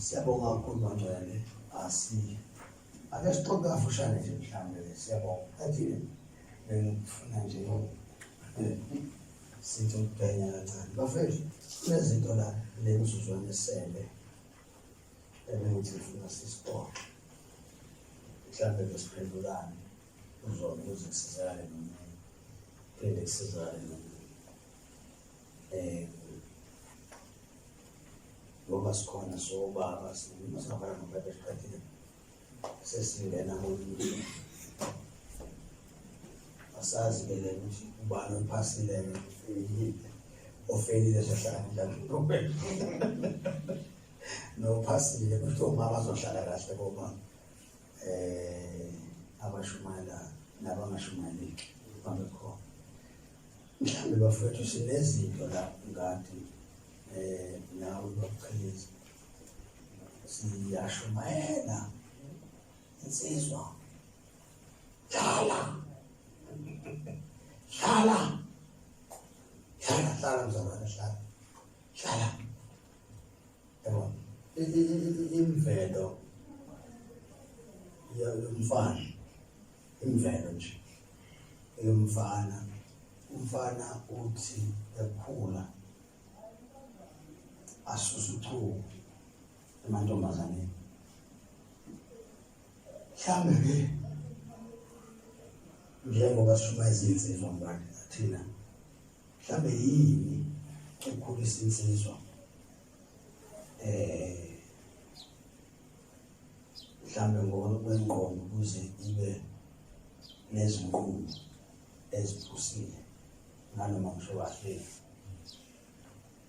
Siyabonga kakhulu bangcwele. Asi ake sixoxe kafushane nje mhlawumbe ke siyabonga. Kathile bengifuna nje sithi ukubhenya kancane. Bafethu kunezinto la le mzuzwana esele ebengithi ngifuna sisixoxe. Mhlawumbe ke siphendulane kuzona ukuze kusizakale nomunye. Phinde kusizakale nomunye. Ngoba sikhona sobaba noma singafana nobaba esiqedile sesingena komunye asazi ke le ukuthi ubani ophasile ofelile ofelile sohlala mhlawumbe nophasile kusho umama azohlala kahle koba abashumayela nabangashumayeli babe khona. Mhlawumbe bafowethu sinezinto la ngadi nawe bakuqhelisa. Siyashumayela insizwa. Hlala. Hlala. Hlala hlala mzalwane hlala. Hlala. Yabo. Imvelo yomfana imvelo nje yomfana umfana uthi ekhula asusa uchuku emantombazaneni mhlawumbe ke njengoba sishuma izinsizwa mbali thina mhlawumbe yini ekhulisa insizwa eh mhlambe ngokwengqondo ukuze ibe nezinqumo eziphusile nganoma ngisho kahle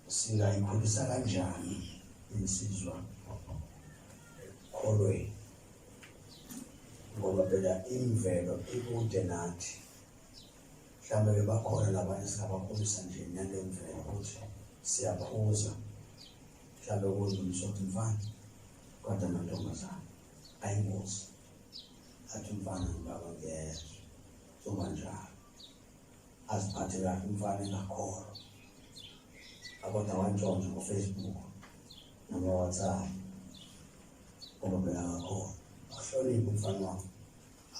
singayikhulisa kanjani insizwa ekukholweni ngoba phela imvelo ikude nathi mhlawumbe ke bakhona nabanye singabakhulisa nje nale mvelo ukuthi siyaphuza mhlawumbe kudlulisa ukuthi mfana kodwa amantombazane ayingozi athi umfana ngibaba ngiyezwa kuzoba njalo aziphathe kahle umfana engakholwa akodwa wantshontsha ngo-Facebook nama-WhatsApp ngoba phela akakholwa ahloniphe umfana wami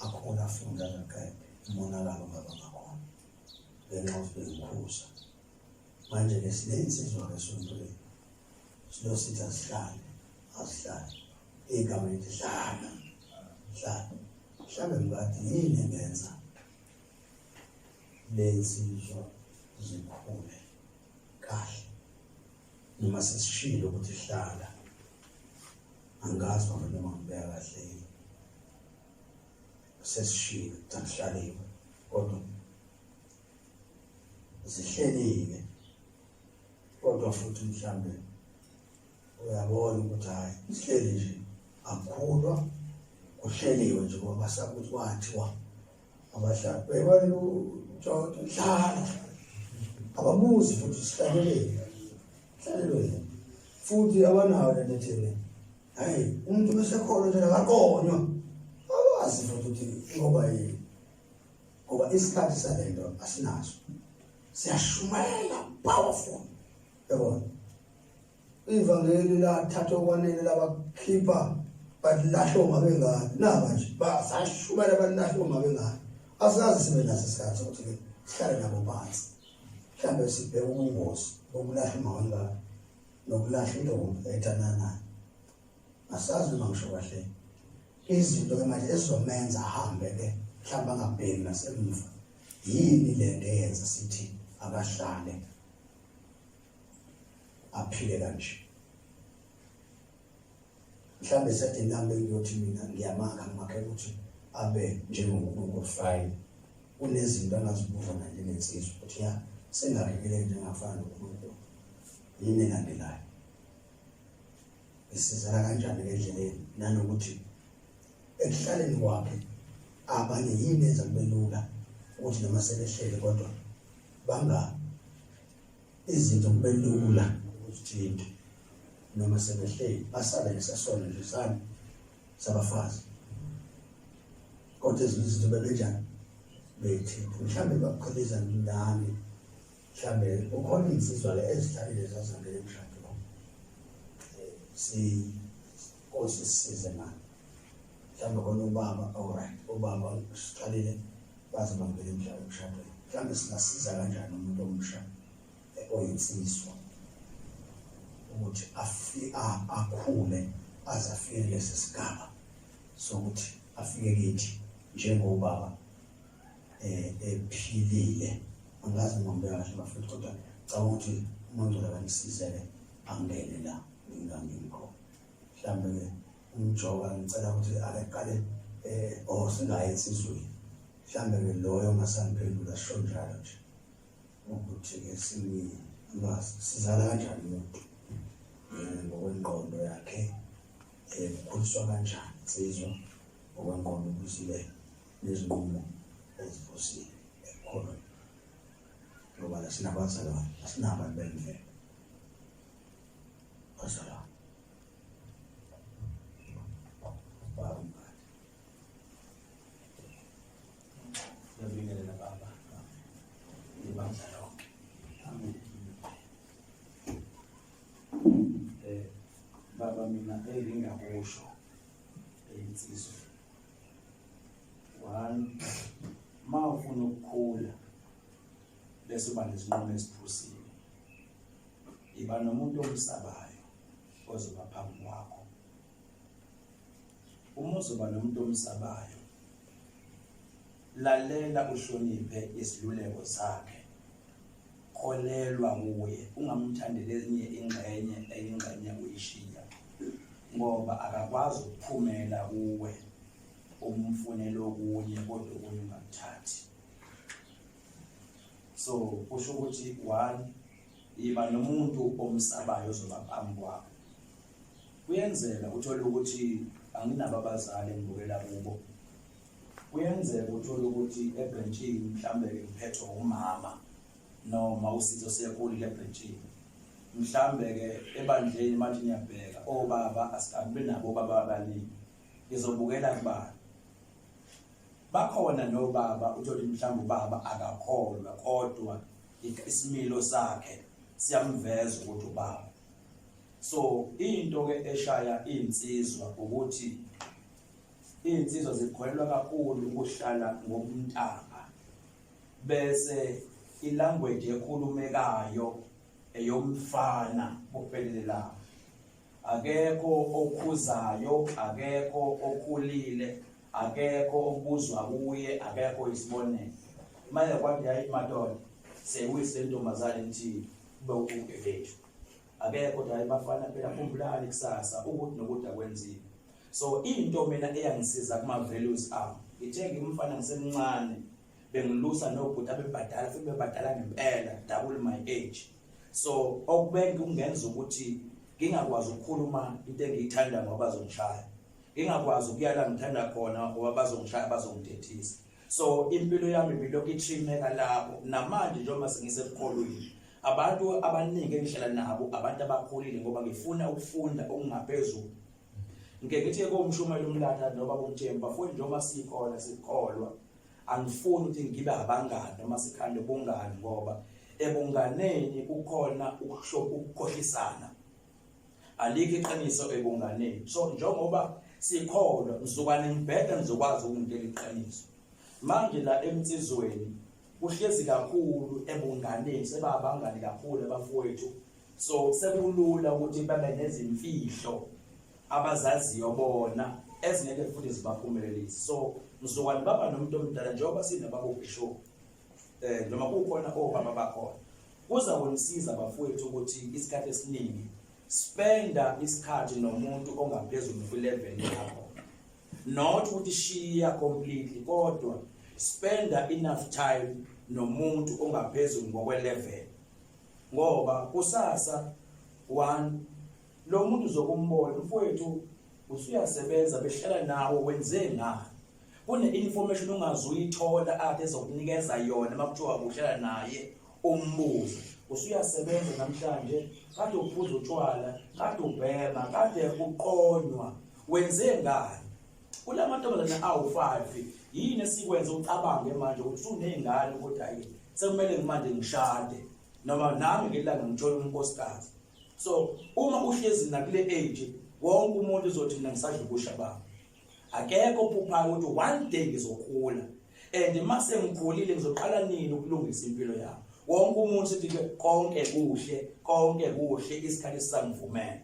akhona afunde akaqede umonakalo ungabanga khona ngenxa yokuthi bengikhuza manje-ke siney'nsizwa-ke esontweni silosithi asihlale asihlale igama lithi hlala hlala mhlawumbe mkade yini engenza lensizwa zikhule kahle noma sesishilo ukuthi hlala angazi baba noma ngibeka kahle yini sesishilo ukuthi akuhlaliwe kodwa zihlelile kodwa futhi mhlambe uyabona ukuthi hayi sihleli nje akukhulwa kuhleliwe nje ngoba basakuthi kwathiwa abahlali bebona utshontsho hlala ababuzi futhi sihlaleleni hlalelweni futhi abanayo lento ethini hayi umuntu besekhona nje akaqonywa abazi futhi ukuthi ngoba yini ngoba isikhathi salento asinaso siyashumayela powerful yabona ivangeli lathatha okwanele labakhipha balahla omabengane naba nje basashumayela balahla omabengane asazi sibe naso isikhathi sokuthi ke sihlale nabo phansi mhlawumbe sibheke ubungozi bokulahla umawengane nokulahla intombi ethandana nayo asazi noma ngisho kahle izinto ke manje ezizomenza ahambe ke mhlawumbe angabheki nasemva yini le nto eyenza sithi akahlale aphile kanje mhlawumbe esadini lami bengiyothi mina ngiyamakha ngimakhela ukuthi abe njengoNkulunkulu fine kunezinto angazibuza naye nensizwa ukuthi ya sengakhekele njengafana noNkulunkulu yini elandelayo isizela kanjani endleleni nanokuthi ekuhlaleni kwakhe abanye yini enza kube lula ukuthi noma sebehlele kodwa banga izinto kube lula ukuzithinta noma sebehleli basale ngesasono nje sami sabafazi kodwa ezinye izinto bebenjani beyithinta mhlawumbe bakukholiza nami mhlawumbe kukhona iy'nsizwa le ezihlalile zazangena emshadweni si Nkosi sisize ngani. Mhlawumbe khona ubaba, alright, ubaba siqalile baze bangena emshadweni. Mhlawumbe singasiza kanjani umuntu omusha oyinsizwa ukuthi akhule aze afike kulesi sigaba sokuthi afike kithi njengobaba ephilile. Angazi noma ngibeka kahle bafethu, kodwa ngicabanga ukuthi uMangcola kangisizele angene la ngingangikhona. Mhlawumbe-ke umjoka ngicela ukuthi ake qale or singayi ensizweni. Mhlawumbe-ke loyo ongasangiphendula sisho njalo nje ukuthi-ke sizala kanjani umuntu ngokwengqondo yakhe, ukhuliswa kanjani insizwa ngokwengqondo ukuze ibe nezinqumo eziphusile ekukholweni, ngoba la sinabazalwane, asinabantu bemvelo bazalwane. Baba umngane. Ngiyabingelela baba. Ibandla lonke. Amen. Baba mina engingakusho insizwa. One, ma ufuna ukukhula bese uba nezinqumo eziphusile. Iba nomuntu omsabayo ozoba phambi kwakho. Uma uzoba nomuntu omsabayo, lalela uhloniphe iziluleko zakhe. Kholelwa kuye, ungamthandeli ezinye ingxenye eyingxenye uyishiya, ngoba akakwazi ukuphumela kuwe umfunele okunye kodwa okunye ungakuthathi. So kusho ukuthi one, yiba nomuntu omsabayo ozoba phambi kwakho. Kuyenzeka uthole ukuthi anginabo abazali engibukela kubo. Kuyenzeka uthole ukuthi ebhrentshini mhlambe ngiphethwe umama noma usitho sekhulile ebhrentshini. Mhlambe ke ebandleni manje ngiyabheka obaba asikabi nabo obaba abaningi. Ngizobukela kubani? Bakhona nobaba uthole mhlawumbe ubaba akakholwa kodwa isimilo sakhe siyamveza ukuthi ubaba. So into ke eshaya insizwa ukuthi insizwa zikholelwa kakhulu ukuhlala ngomntanga bese ilanguage ekhulumekayo eyomfana kuphelele lapho. Akekho okhuzayo, akekho okhulile, akekho okubuzwa kuye, akekho isibonelo. Manje kwathi hayi madoda sewise intombazane nithi kube ugegethu. Akekho kodwa hayi bafana phela khumbulani kusasa ukuthi nokuthi akwenziwe. So into mina eyangisiza kuma values ami, ngithe ngimfana ngisemncane bengilusa nobhuti abebadala futhi bebadala ngempela double my age. So okubeke kungenza ukuthi ngingakwazi ukukhuluma into engiyithanda ngoba bazongishaya, ngingakwazi ukuya la ngithanda khona ngoba bazongishaya, bazongithethisa. So impilo yami ibilokhu itrimeka lapho namanje njengoba sengisekukholweni. Abantu abaningi engihlala nabo abantu abakhulile ngoba ngifuna ukufunda okungaphezulu. Ngike ngithi komshumayela umlatha noma kumthemba bafowethu, njengoba sikhona sikholwa, angifuni ukuthi ngibe abangani noma sikhande ubungani, ngoba ebunganeni kukhona ukukhohlisana, alikho iqiniso ebunganeni. So njengoba sikholwa, mzukwane ngibhede ngizokwazi ukungitshela iqiniso. Manje la emnsizweni kuhlezi kakhulu ebunganeni, sebabangani kakhulu abafowethu, so sekulula ukuthi babe nezimfihlo abazaziyo bona ezingeke futhi zibaphumelelise. So mzukwane baba nomuntu omdala, njengoba sinababa ubishop noma kukhona obaba bakhona, kuza kunisiza bafowethu ukuthi isikhathi esiningi spenda isikhathi nomuntu ongaphezulu kwi-level yakho. Not ukuthi shiya completely, kodwa spenda enough time nomuntu ongaphezulu ngokwe-level, ngoba kusasa one lo muntu uzokumbona mfowethu usuyasebenza behlala nawe wenze ngani, kune-information ongaze uyithola ade ezokunikeza yona uma kuthiwa uhlala naye umbuze. Usuyasebenza namhlanje, kade uphuza utshwala, kade ubhema, kade uqonywa, wenze ngani? Kula mantombazane awu-5 yini esikwenza ucabange manje ukuthi usuney'ngane ukuthi hayi sekumele manje ngishade noma nami ngelanga ngithole unkosikazi. So uma uhlezi nakule age Wonke umuntu uzothi mina ngisadla ubusha bami. Akekho ophuphayo ukuthi one day ngizokhula and mase ngikhulile ngizoqala nini ukulungisa impilo yami. Wonke umuntu sithi ke konke kuhle, konke kuhle isikhathi sisangivumela.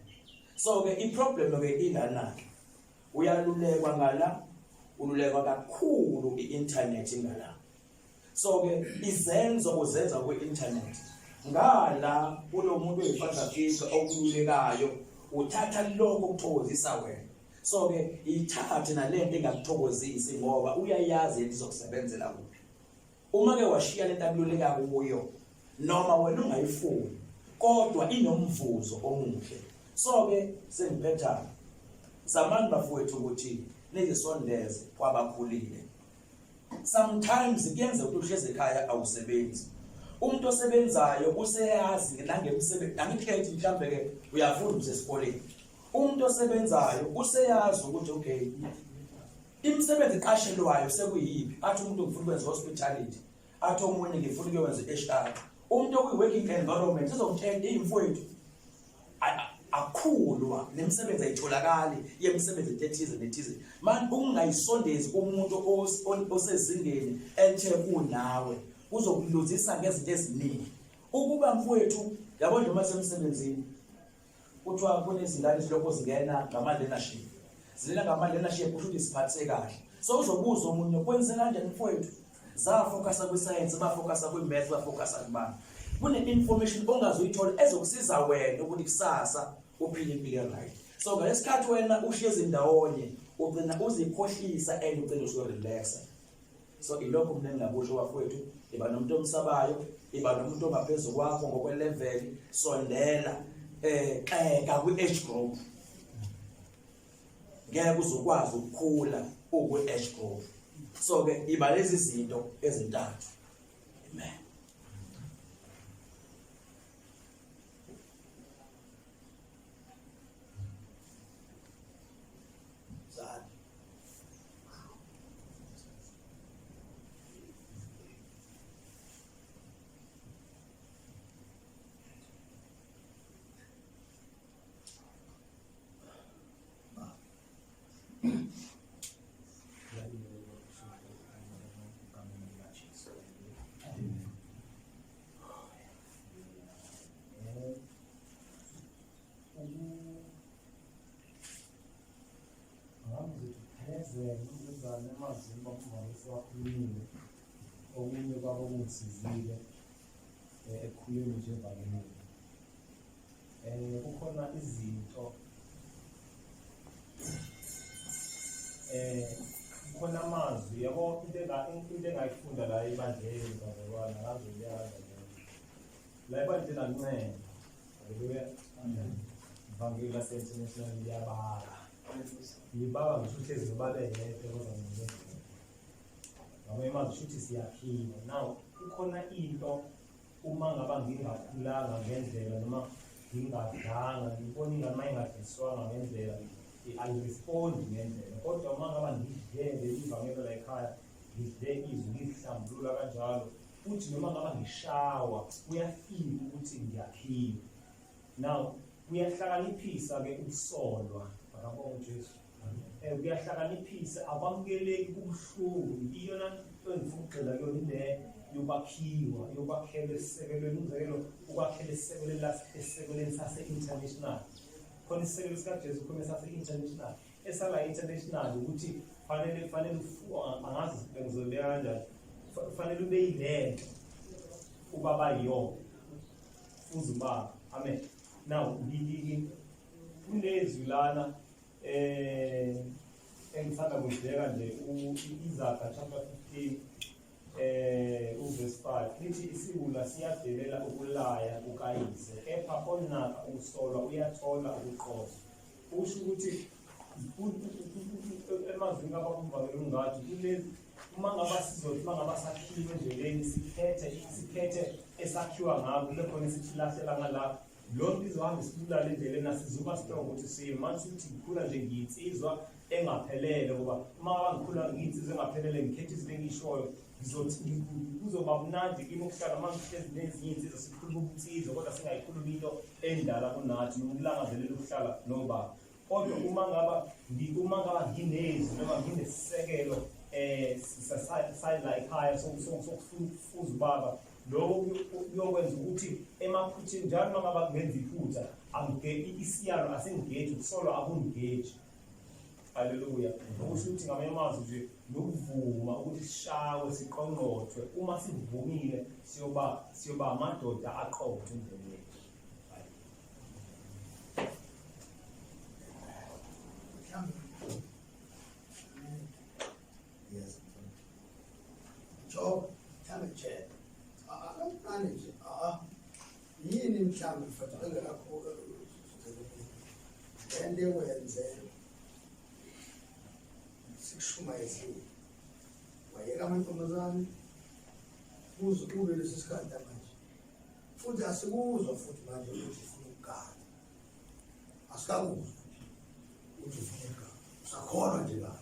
So ke i-problem ke ilana ke. Uyalulekwa ngala, ululekwa kakhulu i-internet ngala. So ke izenzo uzenza kwi-internet. Ngala kulomuntu oyifatha fica okululekayo uthatha lokho okuthokozisa wena. So ke ithathe nalento engakuthokozisi ngoba uyayazi into izokusebenzela kuphi. Uma ke washiya lento akululeka kuyo noma wena ungayifuni kodwa inomvuzo omuhle. So ke sengiphetha zamani bafowethu ukuthi nizisondeze kwabakhulile. Sometimes kuyenzeka ukuthi uhlezi ekhaya awusebenzi. Umuntu osebenzayo useyazi nangemsebenzi angithi mhlambe ke uyafunda usesikoleni. Umuntu osebenzayo useyazi ukuthi okay imisebenzi eqashelwayo sekuyiphi athi umuntu ngifuna ukwenza hospitality athi omunye ngifuna ukuyokwenza i-HR umuntu okuyi-working environment izomtshela iyimfowethu akhulwa nemisebenzi ayitholakali yemisebenzi ethize nethize manje ukungayisondezi umuntu osezingeni elithe kunawe kuzokuluzisa ngezinto eziningi ukuba mfowethu yabo nje uma semsebenzini Kuthiwa kunezingane zilokhu zingena ngama-learnership. Zingena ngama-learnership kusho ukuthi ziphathise kahle. So uzobuza omunye kwenze kanjani mfowethu? Zafocasa kwi-science, bafocasa kwi-math, bafocasa kubani. Kune-information ongazuyithola ezokusiza wena ukuthi kusasa uphile impilo right. So ngalesikhathi wena uhlezi ndawonye ugcina uzikhohlisa and ugcina usurelaxa. So ilokho mina engingakusho bafowethu, iba nomuntu omsabayo, iba nomuntu ongaphezu kwakho ngokwelevel, sondela eh xeka kwi-age group. Ngeke uzokwazi ukukhula ukwi-age group. So ke iba lezi zinto ezintathu. Amen. Ngizothi phezulu umnumzane emazwini bakumama wakhulumile okunye kwabo kungisizile eh, ekukhuleni nje evangelini eh kukhona izinto eh kukhona amazwi yabo into into engayifunda la ebandleni bazalwane ngazi uyazi la ebandleni akunceda haleluya ivangeli lase-international liyabala libaba ngisho uhlezi nobaba eyedwa kodwa ngeke ngamanye amazwi shuthi siyakhiwa now kukhona into uma ngaba ngingakhulanga ngendlela noma ngingadlanga ngibona ingane uma ingadliswanga ngendlela angirespondi ngendlela kodwa uma ngaba ngidle leli vangelo la ekhaya ngidle izwi ngizihlambulula kanjalo futhi noma ngaba ngishawa kuyafika ukuthi ngiyakhiwa now kuyahlakaniphisa-ke ukusolwa akabonga ujesu um kuyahlakaniphisa akwamukeleki kubuhlungu iyona nto engifuna ukugxila kuyona ile yokwakhiwa yokwakhelwa esisekelweni umzekelo ukwakhela esisekelweni esisekelweni sase-international khona isisekelo sikajesu khona sase-international esala international ukuthi fanele fanele angazi ngizobeka kanjani fanele ube yilento ubaba yiyona fuze ubaba amen now kunezwi lana eh engisanda kuyibheka nje izaga chapter 15 eh uverse 5 lithi isiwula siyadelela ukulaya kukayise kepha onaka ukusolwa uyathola ukuqothwa usho ukuthi emazwini kababa ungathi kulezi uma ngaba sizothi uma ngaba sakhiwe endleleni sikhethe sikhethe esakhiwa ngako kube khona esithi lahlela ngala lo nto izohamba isibulale endleleni asizuba strong ukuthi siye manje ukuthi ngikhula nje ngiyinsizwa engaphelele ngoba uma ngaba ngikhula ngiyinsizwa engaphelele ngikhetha izinto engiyishoyo ngizothi kuzoba mnandi kimi ukuhlala uma ngihlezi nezinye iy'nsizwa sikhuluma ubunsizwa kodwa singayikhulumi into endala kunathi noma ukulangazelela ukuhlala nobaba. Kodwa uma ngaba uma ngaba nginezwi noma nginesisekelo eh sayila ekhaya sokufuza ubaba lokho kuyokwenza ukuthi emaphutheni njalo uma ngaba ngenza iphutha isiyalo asingigeji ukusolwa akungigeji Haleluya. Okusho ukuthi ngamanye amazwi nje nokuvuma ukuthi sishawe siqongqothwe uma sivumile siyoba siyoba amadoda aqotho endleleni yethu. Yes. Job, mhlawumbe nje akancane nje a yini mhlawumbe mfethu engekakho lento ewenze sikushumayezile wayeka amantombazane kuze kube lesi sikhathi manje futhi asikuzwa futhi manje ukuthi ufuna ukugana asikakuzwa ukuthi ufuna ukugana usakholwa nje kahle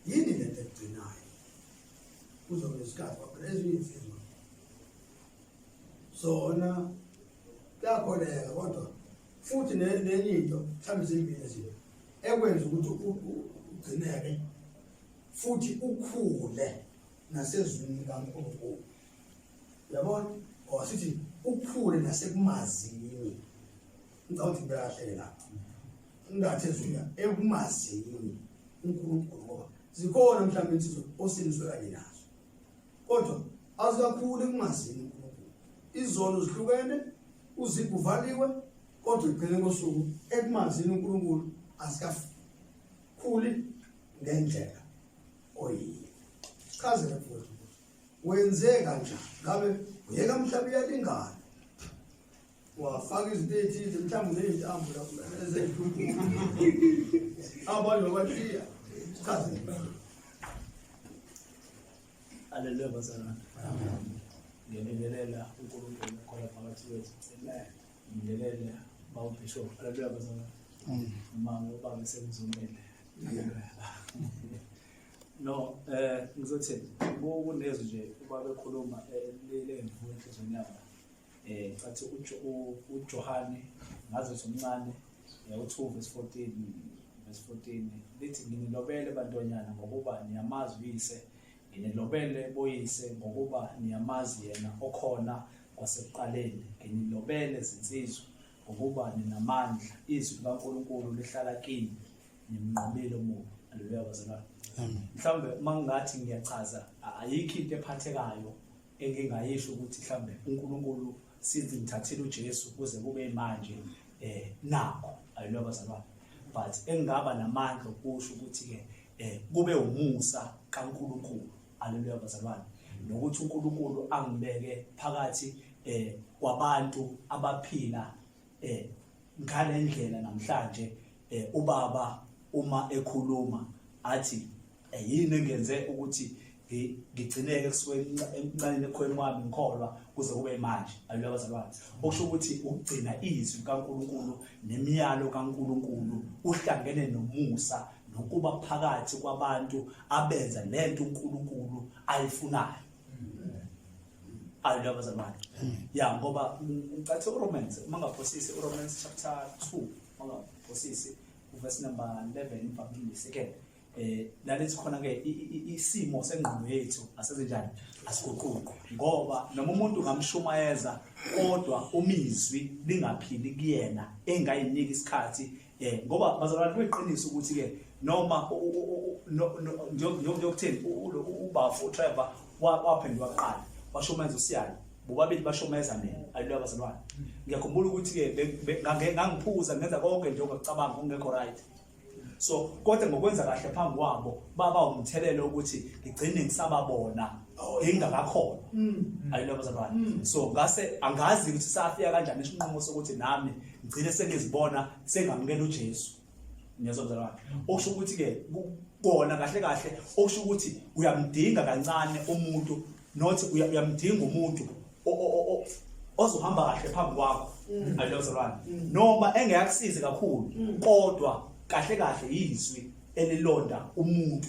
yini lento ekugcinayo kuzobe nesikhathi kwaphela ezinye insizwa zona kuyakholeka kodwa futhi nenye into mhlawumbe zimbili ezinto ekwenza ukuthi ugcineke futhi ukhule nasezwini likaNkulunkulu uyabona or sithi ukhule nasekumazini ngicabanga ukuthi ngibekahlele lapho ngingathi ezwini ekumazini uNkulunkulu ngoba zikhona mhlawumbe insizwa osindiswe kanye nazo kodwa azikakhulu ekumazini uNkulunkulu izono zihlukene uziphu uvaliwe kodwa ekugcineni kosuku ekumazini uNkulunkulu azikakhuli ngendlela oyiyo sichazele mfowethu ukuthi wenze kanjani ngabe uyeka mhlawumbe uyalingana wafaka izinto ey'thize mhlawumbe uney'ntambo lapho ezey'hlunkulu abanye wabathiya sichazele. Haleluya bazalwane. Ngiyabingelela uNkulunkulu okhona phakathi kwethu. Amen. Ngibingelele baba Bishop. Haleluya bazalwane. Mama ubaba sekuzumile. No, eh ngizothi kunezwi nje ubaba ekhuluma eh, le mvuka enhlizweni yami. Eh cathi uJohane ngazi ukuthi umncane eh, u2 verse 14 verse 14 lithi nginilobele bantwanyana ngokuba niyamazi uyise nginilobele boyise ngokuba niyamazi yena okhona kwasekuqaleni nginilobele zinsizwa ngokuba ninamandla izwi likaNkulunkulu lihlala kini nimnqobile omubi haleluya bazalwane mhlawumbe uma ngingathi ngiyachaza ayikho into ephathekayo engingayisho ukuthi mhlawumbe uNkulunkulu since ngithathile uJesu kuze kube manje eh nakho haleluya bazalwane but engingaba namandla okusho ukuthi ke eh kube umusa kaNkulunkulu haleluya bazalwane nokuthi uNkulunkulu angibeke phakathi eh kwabantu abaphila eh ngalendlela namhlanje eh ubaba uma ekhuluma athi eh, yini engenze ukuthi ngigcineke kusuke emncaneni ekhweni wami ngikholwa kuze kube manje alula bazalwane okusho ukuthi ukugcina izwi kaNkuluNkulu nemiyalo kaNkuluNkulu uhlangene nomusa nokuba phakathi kwabantu abenza lento uNkulunkulu ayifunayo alula bazalwane ya ngoba ngicathe uRomans uma ngaphosisi uRomans chapter 2 uma ngaphosisi uverse number 11 if I'm not mistaken eh lalethi khona ke isimo sengqondo yethu asezenjani asiguquko ngoba noma umuntu ngamshumayeza kodwa umizwi lingaphili kuyena engayinika isikhathi eh ngoba bazalwane kuyiqiniso ukuthi ke noma njengokutheni ubafo uTrevor waphenduka kuqala washumayeza usiyalo bobabili bashomeza mina alula bazalwane ngiyakhumbula ukuthi ke ngangiphuza ngenza konke nje ongakucabanga kungekho right so kodwa ngokwenza kahle phambi kwabo baba umthelelo ukuthi ngigcine ngisababona ngingakakholwa ayilo bazalwane so ngase angazi ukuthi safika kanjani isinqumo sokuthi nami ngigcine sengizibona sengamukela uJesu ngiyezwa mzalwane okusho ukuthi ke kona kahle kahle okusho ukuthi uyamdinga kancane umuntu not uyamdinga umuntu ozohamba kahle phambi kwakho ayilo mzalwane noma engeyakusize kakhulu kodwa kahle kahle yizwi elilonda umuntu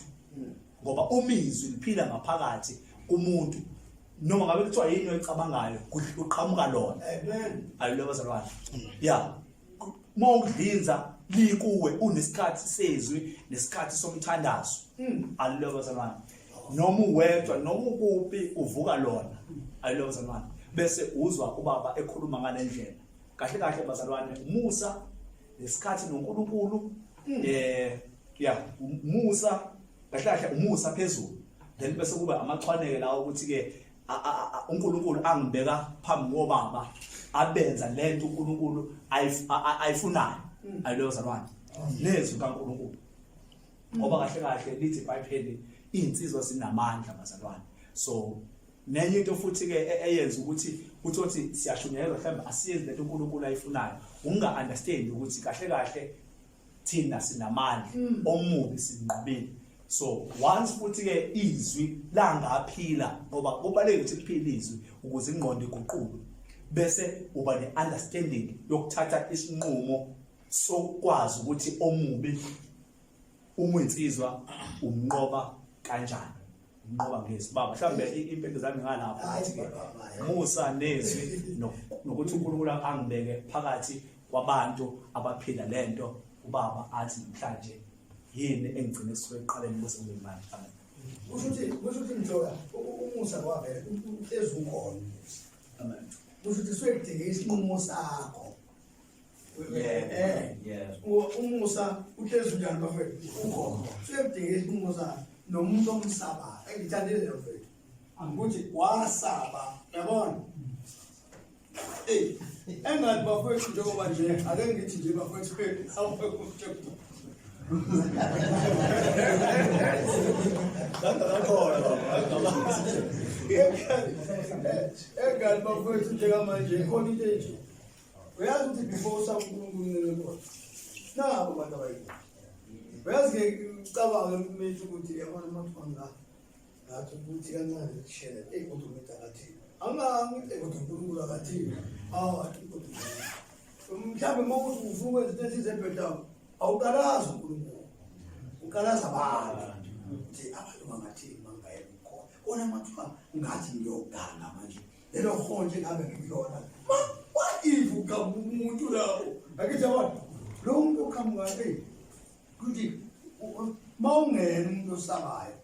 ngoba umizwi liphila ngaphakathi kumuntu noma ngabe kuthiwa yini oyicabangayo kuqhamuka lona amen ayilo bazalwane ya uma ukudlinza likuwe unesikhathi sezwi nesikhathi somthandazo. Haleluya bazalwane. Noma uwedwa noma ukuphi uvuka lona. Haleluya bazalwane. Bese uzwa ubaba ekhuluma ngalendlela. Kahle kahle bazalwane umusa nesikhathi noNkulunkulu ya umusa kahle kahle umusa phezulu then bese kuba amachwaneke lawo ukuthi ke uNkulunkulu angibeka phambi kobaba abenza lento uNkulunkulu ayifunayo ayileyo zalwane nezwi kaNkulunkulu ngoba kahle kahle lithi iBhayibheli izinsizwa zinamandla bazalwane. So nenye into futhi ke eyenza ukuthi uthothi siyashunyayelwa mhlawumbe asiyenzi lento uNkulunkulu ayifunayo unga understand ukuthi kahle kahle thina sinamandla omubi sinqobile. So once futhi ke izwi langaphila ngoba kubalulekile ukuthi liphile izwi ukuze ingqondo iguquke bese uba ne-understanding yokuthatha isinqumo sokwazi ukuthi omubi uma uyinsizwa umnqoba kanjani, umnqoba ngezwi. Baba mhlawumbe impendulo zami ngalapho ukuthi ke musa nezwi nokuthi uNkulunkulu angibeke phakathi kwabantu abaphila lento ubaba athi namhlanje yini engigcine kusuka ekuqaleni kuze kube manje. Amen. Kusho ukuthi Mhlola umusa kwavele uhlezi ukhona. Amen. Kusho ukuthi suke kudinga isinqumo sakho. Umusa uhlezi unjani bafethu? Ukhona. Suke kudinga isinqumo sakho nomuntu omsabayo. Engithandile bafethu. Ukuthi wasaba, uyabona? Ey, engathi bafethu njengoba nje ake ngithi nje bafethu awukhona. Engathi bafethu njengamanje khona into enje. Uyazi ukuthi before usaba uNkulunkulu nene khona. Nabo abantu abayini. Uyazi ke ucabange umuntu ukuthi yabona umuntu wanga ngathi ukuthi kancane kushela eyi kodwa umuntu akathini. Angangi eyi kodwa uNkulunkulu akathini. Awu athi kodwa mhlawumbe uma uthi ufuna ukwenza into ethize ebhedayo awukalazi uNkulunkulu. Ukalaza abantu. Ukuthi abantu bangathini bangayeka ukukhona. Kona amathuba ngathi ngiyoganga manje. Lelo honje ngabe ngikulona. Ma what if uqhamuka umuntu lapho? Akithi yabona lo muntu oqhamuka hey kuthi mawungena umuntu osabayo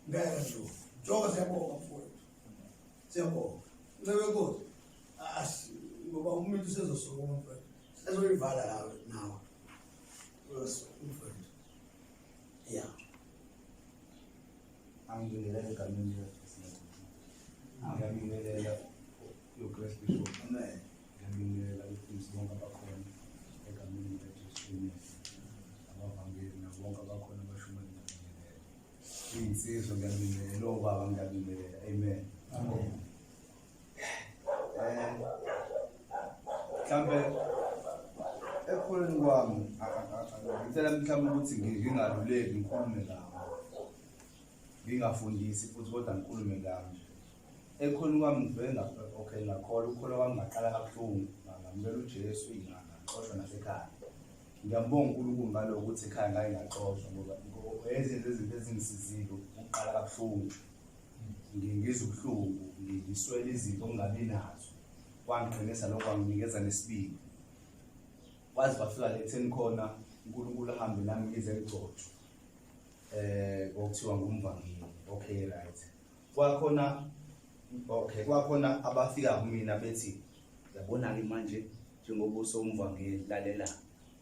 ngeke nje. Njengoba siyabonga mfowethu. Siyabonga. Ncebe Nkosi. As ngoba umuntu usezosukuma mfowethu. Sezoyivala la nawe. Mfowethu. Yeah. Angibingelele egameni likaJesu. Ngiyabingelela your Grace Bishop. Amen. Ngiyabingelela abefundisi bonke abakhona egameni likaJesu. Amen. Abavangeli nabo bonke abakhona abashumayela ngiyabingelela. Iy'nsizwa ngiyabingelela, obaba ngiyabingelela. Amen. Amen. Mhlambe ekukholweni kwami ngicela mhlawumbe ukuthi ngingaluleki ngikhulume ngami ngingafundisi futhi kodwa ngikhulume ngami nje. Ekukholweni kwami ngivele okay ngakholwa ukukholwa kwami ngaqala kabuhlungu ngamukela uJesu ngaxoshwa nasekhaya. Ngiyambonga uNkulunkulu ngalokho ukuthi ekhaya ngake ngaxoshwa ngoba ezinye zezinto ezingisizile ukuqala kabuhlungu. Ngizwa ubuhlungu ngiswele izinto ongabi nazo. Kwangiqinisa lokho kwanginikeza nesibindi. Kwaze kwafika le ekutheni khona uNkulunkulu ahambe nami ngize ngigcotshwe. Okuthiwa ngumvangeli. Okay right. Kwakhona okay kwakhona abafika kumina bethi yabona ke manje njengoba usowumvangeli lalela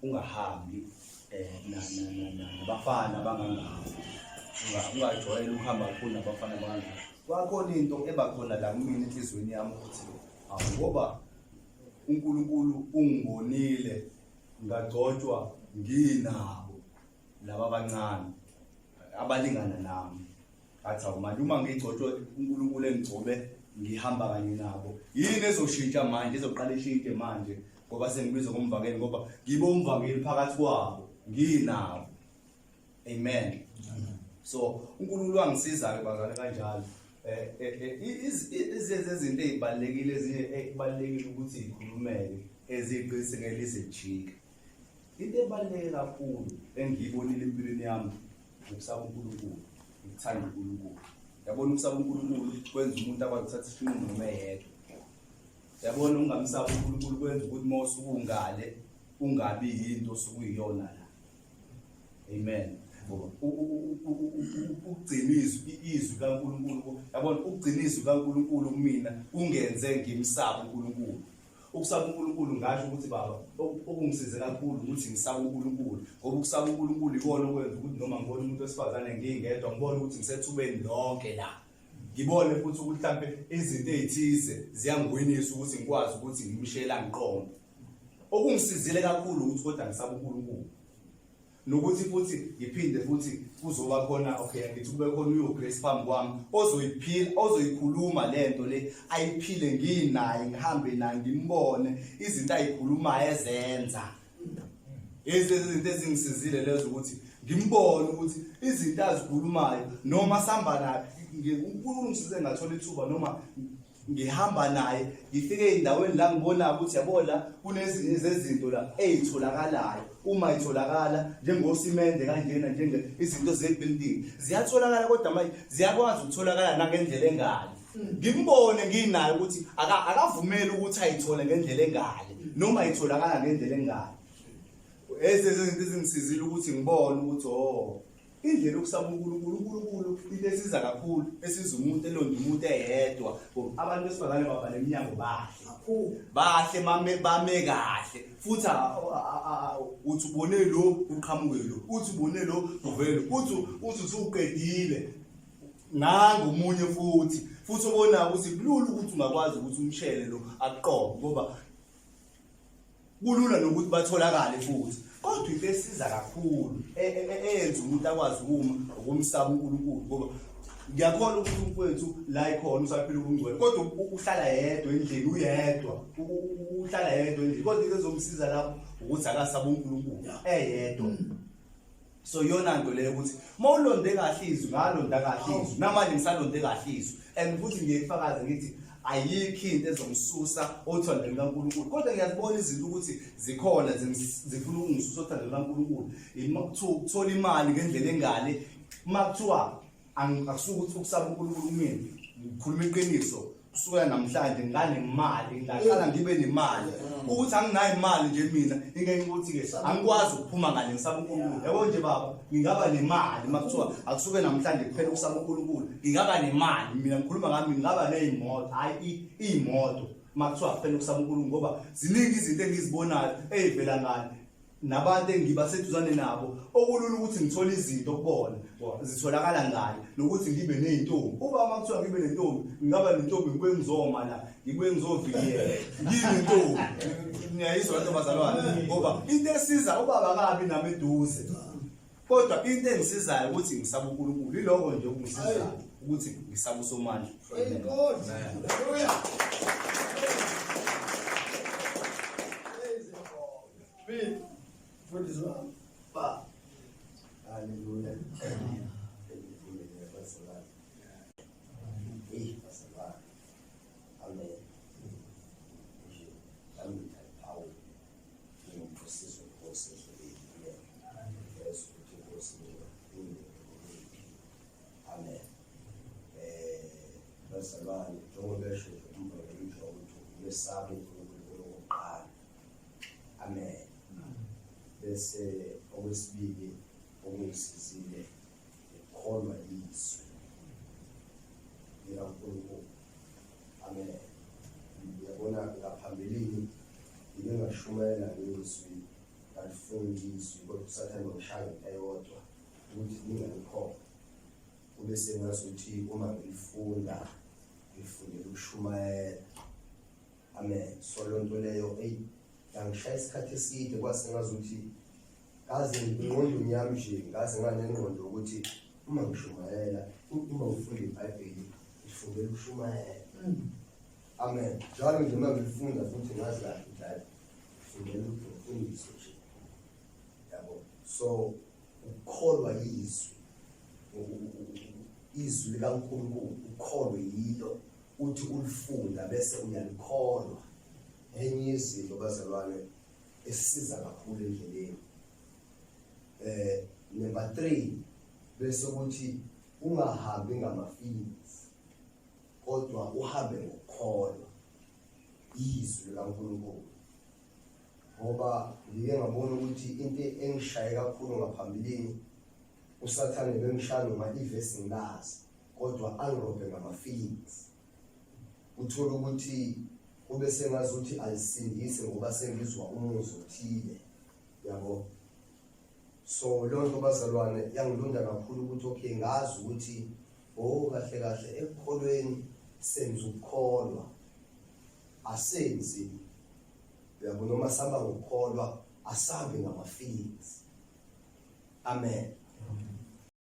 ungahambi nabafana abangangako. Ungajwayeli ukuhamba kakhulu nabafana abangangako. Kwakhona into ebakhona la kumina enhliziyweni yami ukuthi awu ngoba uNkulunkulu ungibonile ngagcotshwa nginabo laba abancane abalingana nami. Ngathi awu manje uma ngigcotshwe uNkulunkulu engigcobe ngihamba kanye nabo yini ezoshintsha manje ezoqala ishintshe manje ngoba sengibizwa ngomvangeli ngoba ngibe umvangeli phakathi kwabo nginabo. Amen. So uNkulunkulu wangisiza ke bazalwane kanjalo. Izinto ezibalekile ezinye ekubalekile ukuthi zikhulumeke eziqinise ngelize lijike. Into ebaluleke kakhulu engiyibonile empilweni yami ukusaba uNkulunkulu, ukuthanda uNkulunkulu. Yabona ukusaba uNkulunkulu kwenza umuntu akwazi ukuthatha isinqumo noma eyedwa. Yabona ukungamsaba uNkulunkulu kwenza ukuthi uma usuke ungale ungabi yinto osukuyiyona la. Amen. Ngoba ukugcina izwi, izwi kaNkulunkulu, yabona, ukugcina izwi kaNkulunkulu kumina kungenze ngimsabe uNkulunkulu. Ukusaba uNkulunkulu, ngasho ukuthi baba, okungisize kakhulu ukuthi ngisaba uNkulunkulu, ngoba ukusaba uNkulunkulu ikona okwenza ukuthi noma ngibona umuntu wesifazane ngingedwa, ngibone ukuthi ngisethubeni lonke la, ngibone futhi ukuthi mhlampe izinto ezithize ziyangwinisa ukuthi ngikwazi ukuthi ngimshela ngiqonde. Okungisizile kakhulu ukuthi kodwa ngisaba uNkulunkulu, nokuthi futhi ngiphinde futhi kuzoba khona, okay, ngithi kube khona uyo-Grace phambi kwami ozoyiphila, ozoyikhuluma lento le ayiphile, nginaye, ngihambe naye, ngimbone izinto ayikhulumayo ezenza. Izinto ezingisizile lezo ukuthi ngimbone ukuthi izinto azikhulumayo noma sihamba naye, uNkulunkulu ngisize ngathola ithuba noma ngihamba naye, ngifike ey'ndaweni la ngibona ukuthi yabo la kunezinye zezinto la ey'tholakalayo, uma itholakala njengosimende kanjena, njenge izinto ze-building ziyatholakala, kodwa manje ziyakwazi ukutholakala nangendlela engale. Ngimbone nginayo ukuthi akavumeli ukuthi ayithole ngendlela engale noma itholakala ngendlela engale. Ezinye izinto ezingisizile ukuthi ngibone ukuthi oh, indlela yokusaba uNkulunkulu, uNkulunkulu into esiza kakhulu, esiza umuntu elonda umuntu eyedwa. Ngoba abantu besifazane babhala eminyango, bahle bahle, bame bame kahle, futhi uthi ubone lo uqhamuke lo, uthi ubone lo uvele, uthi usuqedile nangu omunye futhi ubona ukuthi kulula ukuthi ungakwazi ukuthi umshele lo akuqobe, ngoba kulula nokuthi batholakale futhi. Kodwa into esiza kakhulu eyenza umuntu akwazi ukuma ukumsaba uNkulunkulu, ngoba ngiyakholwa ukuthi umfowethu la ikhona usaphila ubungcwele, kodwa uhlala yedwa endlini, uyedwa, uhlala yedwa endlini, kodwa into ezomsiza lapho ukuthi akasaba uNkulunkulu eyedwa. So iyona nto leyo ukuthi uma ulonde kahle izwi, ngalonda kahle izwi, namanje ngisalonde kahle izwi, and futhi ngiyekufakaza ngithi ayikho into ezongisusa othandweni lukaNkulunkulu. Kodwa ngiyazibona izinto ukuthi zikhona zifuna ukungisusa othandweni lukaNkulunkulu. Kuthiwa ukuthola imali ngendlela engale, uma kuthiwa akusuke ukuthi ukusaba uNkulunkulu kumina, ngikhuluma iqiniso, kusukela namhlanje nganemali, ngingaqala ngibe nemali. Ukuthi anginayo imali nje mina, ingenxa ukuthi-ke angikwazi ukuphuma ngale, ngisaba uNkulunkulu. Yabo nje baba, ngingaba nemali uma kuthiwa akusuke namhlanje kuphela ukusaba uNkulunkulu, ngingaba nemali mina, ngikhuluma ngami, ngingaba ney'moto, hhayi iy'moto, uma kuthiwa kuphela ukusaba uNkulunkulu, ngoba ziningi izinto engizibonayo ey'vela ngale nabantu engiba seduzane nabo, okulula ukuthi ngithole izinto kubona zitholakala ngale, nokuthi ngibe ney'ntombi. Uba uma kuthiwa ngibe nentombi, ngingaba nentombi, ngibuye ngizoma la, ngibuye ngizovikela nginentombi. Niyayizwa lento bazalwane? Ngoba into esiza ubaba kabi nami eduze, kodwa into engisizayo ukuthi ngisaba uNkulunkulu, iloko nje okungisizayo ukuthi ngisaba uSomandla. Praise God. Hallelujah. Praise God. Mfundisi wami. Ba. Haleluya. Bazalwane. Hey, bazalwane. Amen. Nje nami ngiyaphawu. Ngiyomphosizo inkosi endleleni. Amen. Yesu ukuthi inkosi mina Amen. Bazalwane, njengoba esho nje umbhalo ukuthi ukwesaba uNkulunkulu okokuqala. Amen. Bese okwesibili okungisizile ukukholwa izwi likaNkulunkulu. Amen. Uyabona, ngaphambilini ngike ngashumayela ngezwi, ngalifunda izwi, kodwa uSathane wangishaya ngento eyodwa ukuthi ningalikholwa. Kube sengazuthi uma ngilifunda ngifundela ukushumayela. Amen. So loo nto leyo, eyi, yangishaya isikhathi eside, kwase ngazuthi kaze engqondweni yami nje ngaze nganengqondo ukuthi uma ngishumayela, uma ngifunda iBhayibheli ngifundela ukushumayela. Amen. Njalo nje uma ngilifunda futhi ngazi kahle ukuthi hayi, ngifundela ukuthi ngifundiswe nje. Yabo. So ukukholwa yizwi, izwi likaNkulunkulu, ukholwe yilo, uthi ulifunda bese uyalikholwa. Enye izinto bazalwane esisiza kakhulu endleleni, number 3, bese kuthi ungahambi ngama-feelings kodwa uhambe ngokukholwa izwi likaNkulunkulu. Ngoba ngike ngabona ukuthi into engishaye kakhulu ngaphambilini uSathane bemshaya noma ivesi ngilazi kodwa angirobhe ngama-feelings. Uthole ukuthi kube sengazuthi alisindise ngoba sengizwa umuzwa othile yabo. So leyo nto bazalwane yangilunda kakhulu ukuthi okay ngazi ukuthi oh kahle kahle ekukholweni senza ukukholwa asenzi uyabo noma sihamba ngokukholwa asambi ngama-feelings. Amen.